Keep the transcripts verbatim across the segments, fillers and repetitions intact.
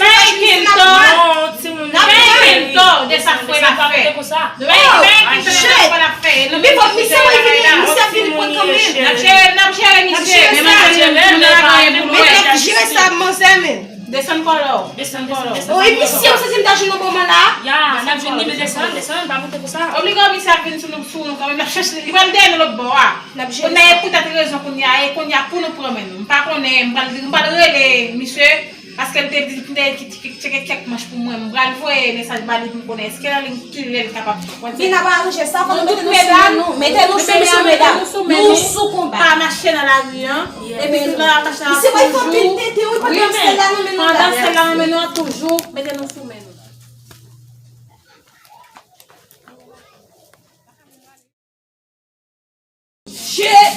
Bay Kinto. Bay Kinto de sa fwe l ap fè. Bay Kinto de sa fwe l ap fè. Li pa misye wè vini, misye ap vini pran kanmenm. N ap jere, n ap jere misye. Men manzè, moun nan pa gen pou nou wè. Jere sa, manzè, men. Desann kòlè w. Desann kòlè w. O, e misye, ou santi m ta jwenn yon bon man la? Ya, n ap jwenn li, men desann, desann, pa monte konsa. Obligo misye ap vin sou nou, sou nou kanmenm, n ap chèche li. Li pral dèyè nou lòt bò a. N ap jere sa. Kounye a, e poutèt rezon kounye a, e kounye a pou nou pran men nou. M pa konnen, m pral, m pral rele misye, paske l te di, m te di, tcheke kèk manch pou mwen. M pral voye mesaj ba li pou m konnen èske l anliy, kilè l kapab. Vin ap aranje sa, fò nou mete nou sou men nou. Mete nou sou men nou, medam. Nou sou konba. Pa mache nan lari an. Epi nou pa mache nan lari an. Misye bay fò pil tete, wi, pandan sèl la nan men nou. Pandan sèl la nan men nou an, toujou mete nou sou men nou. Shit!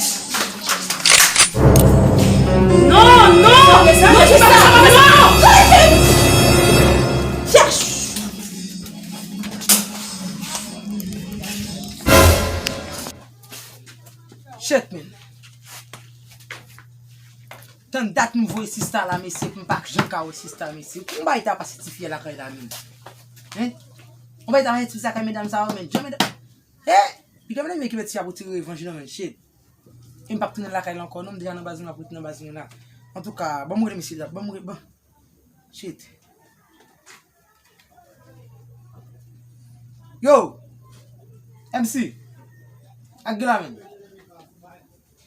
Non, non! Non, non, non! Tann dat m voye sista la, mesye, pou m pa janm ka wè sista, mesye. Yon bagay ta pase tifi a lakay la menm. Hein? Yon bagay ta pase tifi lakay medam sa yo, men. Jan medam. Hey! Piga medam ki met tifi a pou tire revanj, non, men. Shit. E m p ap tounen lakay la ankò, non, m deja nan baz mwen, m ap rete nan baz mwen la. Antouka, ban m rele mesye la, ban m rele, ban. Shit. Yo! M C! Ak gen la menm.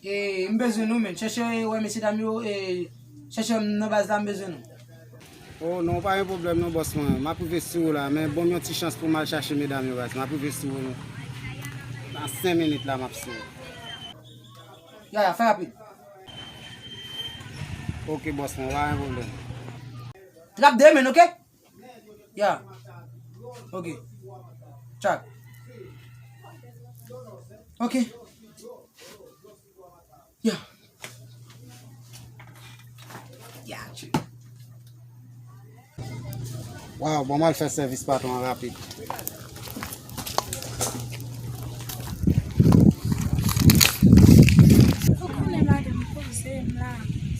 E, m bezwen nou menm. Chèche wè mesye dam yo, e, chèche m nan baz la, m bezwen nou. Oh, non, pa gen pwoblèm non, bòs mwen. M ap rive sou ou la, men ban m yon ti chans pou m al chache medam yo, baz. M ap rive sou ou nan senk minit la, m ap sou ou. Ya, ya, fè rapid. Ok, bòs mwen, pa gen pwoblèm. Trap de men, ok? Ya. Ok. Tchak. Ok. Ya. Ya, tchak. Waw, bon, m al fè sèvis patwon an rapid. Ou konnen madanm poze m la.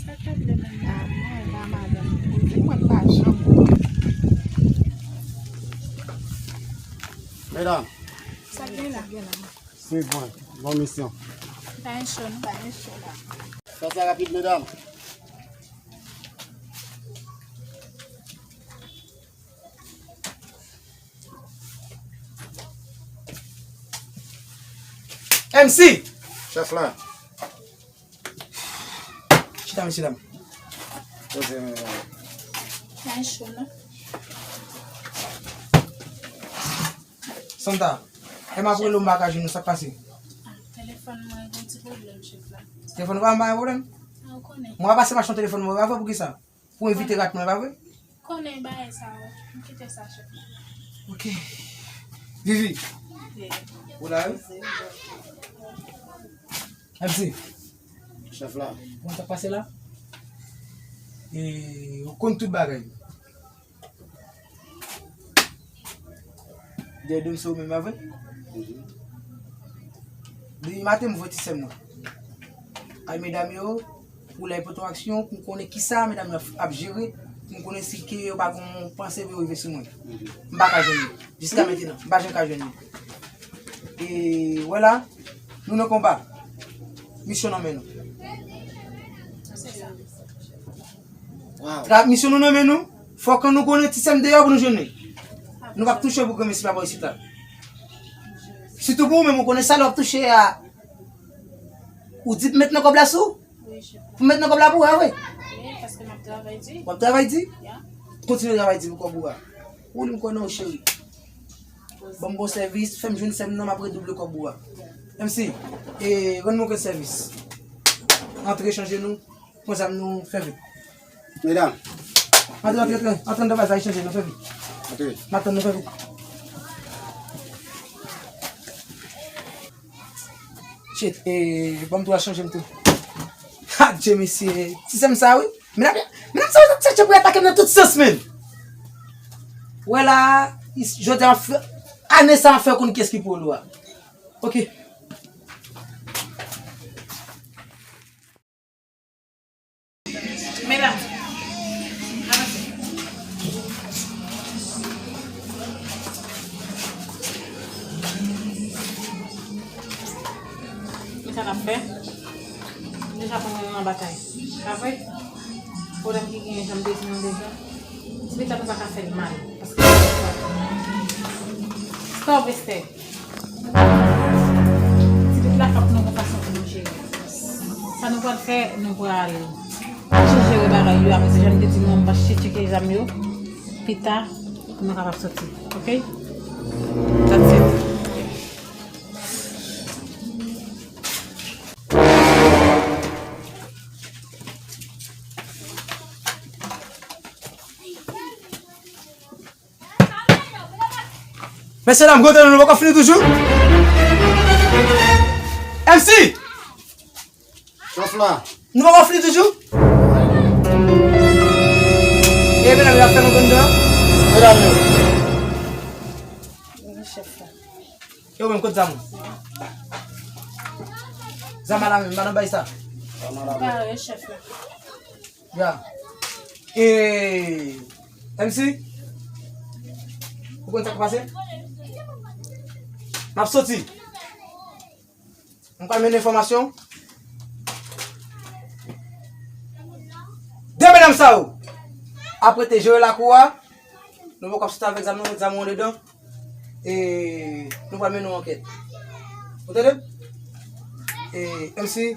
Sa k ap vle menm la? Ah, non, pa madanm poze. Mwen pa janm. Medam. Sa k gen la? Swiv mwen. Bon misyon. Pa gen cho, non? Pa gen cho la. Fè sa rapid, medam. M C! Chèf la. Chita, mesye dam. Poze men. Ay, cho, non? Santa, e m ap rele w, m pa ka jwenn ou, sa k pase? Ah, telefòn mwen gen ti pwoblèm, chèf la. Telefòn ou pa, m pa gen pwoblèm. Ah, ou konnen. Mwen ap pase mache nan telefòn mwen, pa vre, poukisa? Pou evite rat mwen, pa vre? Konnen bagay sa yo. M kite sa, chèf. Ok. Vivi. Ou la, wi? M C. Chèf la. Kòman sa pase la? E, ou konn tout bagay. Dèyè do m se ou menm, pa vre? Depi maten m voye ti sè m nan. Ay medam yo, pou lè pote yon aksyon, pou m konnen kisa medam yo ap jere, pou m konnen si ke yo pa gon panse pou yo rive sou mwen. M pa ka jwenn yo. Jiska mentenan, m pa janm ka jwenn yo. E, wè la, nou nan konba. Misyon nan men nou. Waw. Trap misyon nou nan men nou. Fòk nou konnen ti sè m deyò pou nou jwenn li. Nou p ap touche pou granmesi pa bò isit la. Sitou pou ou menm, ou konnen sa lè w ap touche a. Ou di pou met nan kòb la sou? Wi, chèf. Pou met nan kòb la pou ou a, wi. Wi, paske m ap travay di. W ap travay di? Ya. Kontinye travay di pou kòb ou a. Ou li m kwè nan ou, cheri. Ban m bon sèvis, fè m jwenn sè m nan, m ap redouble kòb ou a. M C, e, rann mwen kèk sèvis. Antre chanje nou. Pran zam nou, fè vit. Medam. Antre, antre, antre. Antre anndan baz la, chanje nou, fè vit. Antre. M ap tann nou, fè vit. Shit, e, ban m tou al chanje m tou. Adje, mesye. Ti sè m sa, wi. Medam, medam sa, yo t ap tchetche pou yo atake m nan tout sans, menm. Wè la, jodi a, ane sa, m ap fè konn kiyès ki pwolo a. Ok. Medam, avanse. Kisa n ap fè? M deja pran mwen nan batay. Pa vre? Pwoblèm ki genyen, jan m te di nou deja. Ti pitit la nou pa ka fè l mal. Paske stop, Esther. Ti pitit la k ap nan yon fason pou nou jere. Sa nou pral fè, nou pral chanje jere bagay yo. Apre se jan m te di nou, m pa chèche tcheke zam yo. Pita, pou nou kapab soti. Ok? That's it. Mesye dam, kote nou, nou poko fini toujou? M C! Chèf la. Nou poko fini toujou? E medam yo ap fè nou konn dan? Medam yo. Wi, chèf la. Yo menm, kot zam ou? Zam a la men, m pa nan bay sa. Pare, chèf la. Ya. E, M C, ou konn sa k pase? M ap soti. M pral mennen enfòmasyon. De medam sa yo ap rete jere lakou a. Nou poko ap soti avèk zam nou, met zam ou andedan. E nou pral mennen yon ankèt. Ou tande? E M C,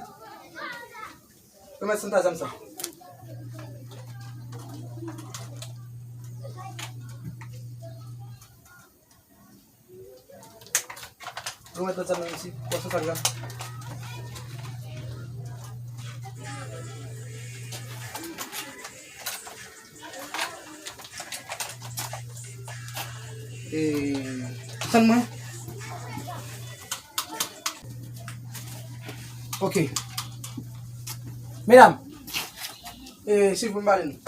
remèt Santa zam sa. Remèt lòt zam nan isi. Pran sou sa deja. E, tann mwen. Ok. Medam, e, silvouplè, m pale nou.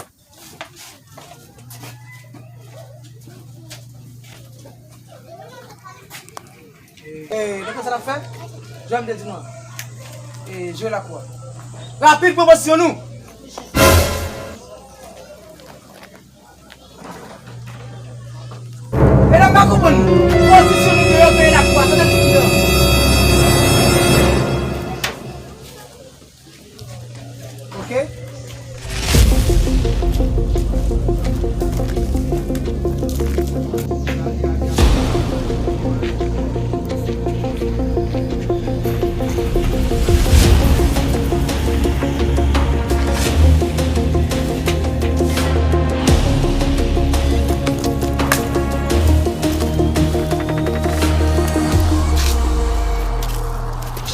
E, nan sa n ap fè, jan m te di nou an. E, jwe lakou a. Rapid, pran pozisyon nou. Medam, pa konprann. Pozisyon nou deyò, peye lakou a, sa n ap di deyò. Ok?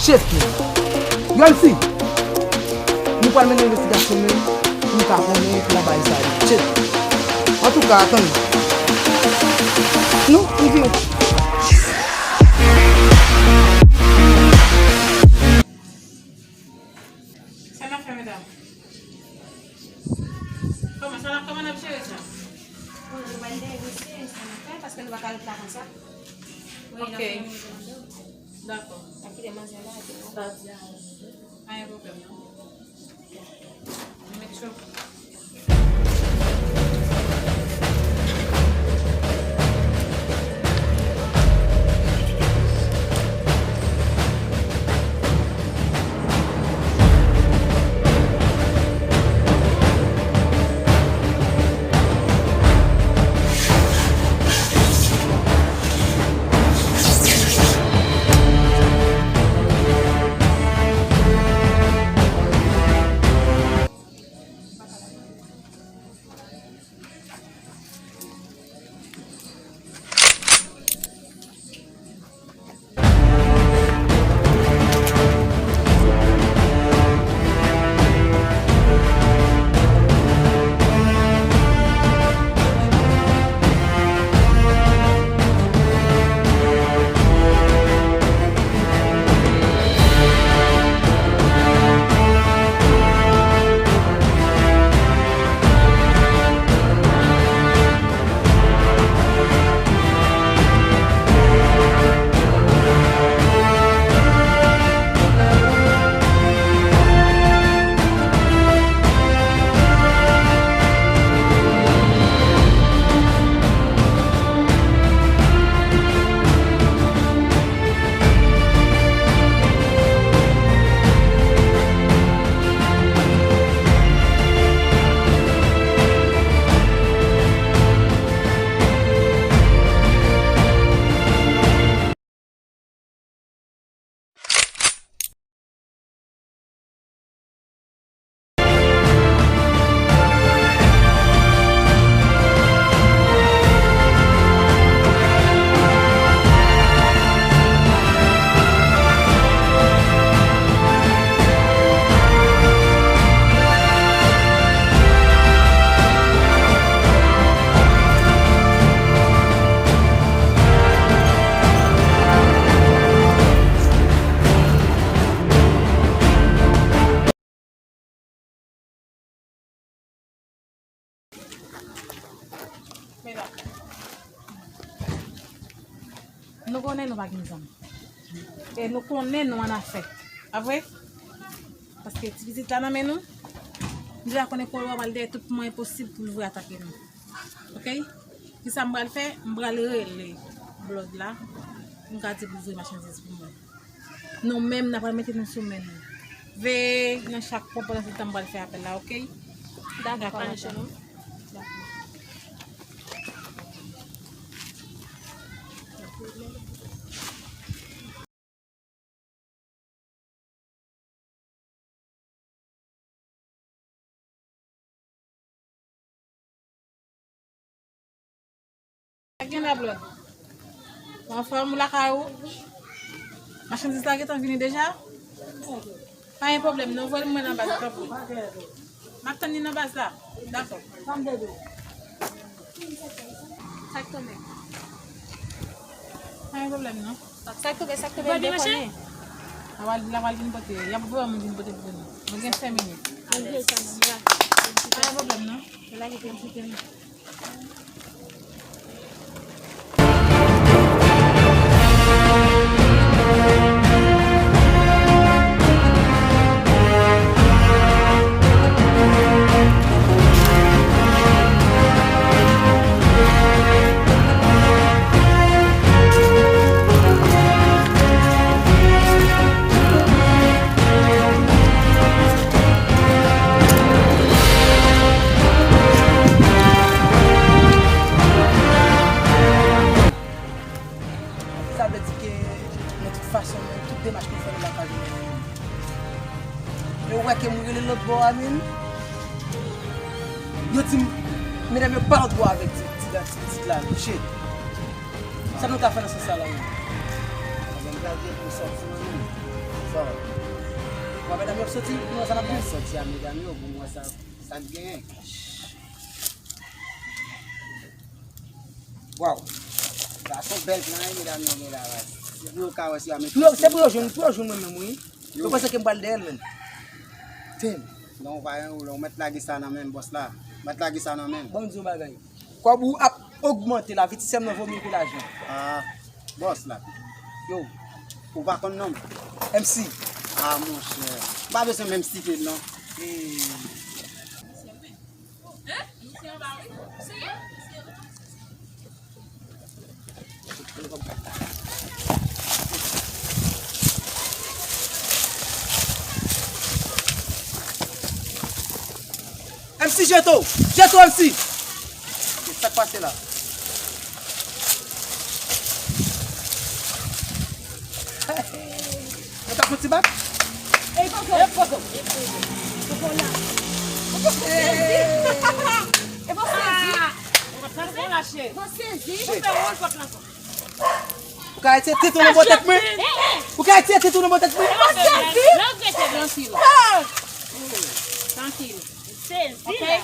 Chef nou. Yon si nou pral mennen envestigasyon nou, nou ka konnen kòman bagay sa ye. Chef. Antouka, atann. Nou, nou vini. Sa n ap fè, medam? Kòman, sa n ap, kòman n ap jere sa? Bon, nou pral deye dosye, sa n ap fè, paske nou pa ka ret la konsa. Wi, n ap fè yon mouvman. Dakò. N ap kite manzè la, epi nou pa di a anyen. Pa gen pwoblèm, non. Nou mete yo. Medam, nou konnen nou pa gen zam. E nou konnen nou annafè. Pa vre? Paske ti pitit la nan men nou. M deja konnen Kolo a pral dèyè tout mwayen posib pou l vre atake nou. Oke? Kisa m pral fè? M pral rele Blòd la pou m ka di l pou l voye machandiz pou mwen. Nou menm, n a pral mete nou sou men nou. Veye nan chak pwen pandan se tan m pral fè apèl la, oke? Dakò, dakò. Dakò. Sa gen la, Blòd? Ou anfòm, ou lakay ou? Machandiz la gentan vini deja? Pa gen pwoblèm, non, voye l mwen nan baz, tanpri. M ap tann li nan baz la. Dakò. Sa k tonbe? Pa gen pwoblèm, non. Sa k tonbe, sa k tonbe, m dekonnen. L ap al, l ap al vin pote, y ap voye moun vin pote pou nou. Nou gen senk minit. Alèz. Pa gen pwoblèm, non. Sa vle di ke, nan tout fason, menm tout demach ke m fè nan lakay yo, yo wè ke m rele lòt bò a menm. Yo di m, medam yo pa lòt bò avèk ti, ti, ti pitit la, shit. Sa nou ka fè nan sans sa la menm? Bon, m pral gen pou m sòti mwen menm. Bon, medam yo ap sòti, nou wè sa n ap fè? Sòti a medam yo, pou m wè sa, sa k genyen. Waw. Sa se yon bèl plan, wi, medam yo gen la, wi. Se pou yo ka wè si y a mete. Pou yo, se pou yo jwenn, pou yo jwenn mwen menm, wi. Yo panse ke m pral dèyè l menm. Damn. Non, ou pa gen woule, ou mèt lage sa nan men m, bòs la. Mèt lage sa nan men m. Bon, m di yon bagay. Kòb ou ap ogmante la, viti sè m nan vo m ke lajan. Ah, bòs la. Yo. Ou pa konn non m? M C. Ah, monchè. M pa bezwen menm site l non. M C, jete w! Jete w, M C! Sa k pase la? Mwen t ap fè yon ti bak. Ey, Koko! Ey, Koko! Koko la! Koko sezi! Koko sezi! Koko sezi! Ou ka retire tete w nan bò tèt mwen? Ou ka retire tete w nan bò tèt mwen? Koko sezi! Trankil. Trankil. Sezi la.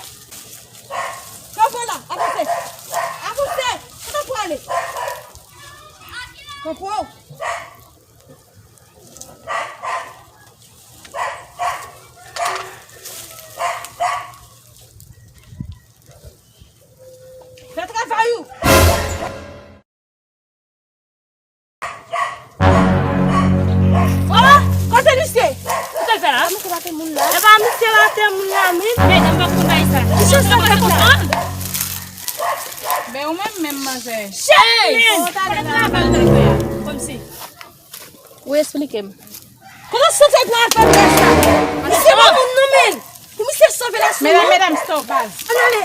Kanpe la, avanse. Avanse. Kote w prale? Kanpe w. Fè travay ou. Oh, kote misye? Kote l fè la? Misye pa te moun la. E pa misye pa te moun la, men. Men, nan pa konn bagay sa. Misye sa fè konsa. Men ou menm, menm manzè. Chèf, men. Kote travay ou fè a? Kòmsi. Ou esplike m. Kote w sot al pran afè pès la? Misye pa moun non, men. Pou misye sove la sou mwen. Medam, medam, stop, baz. Ann ale.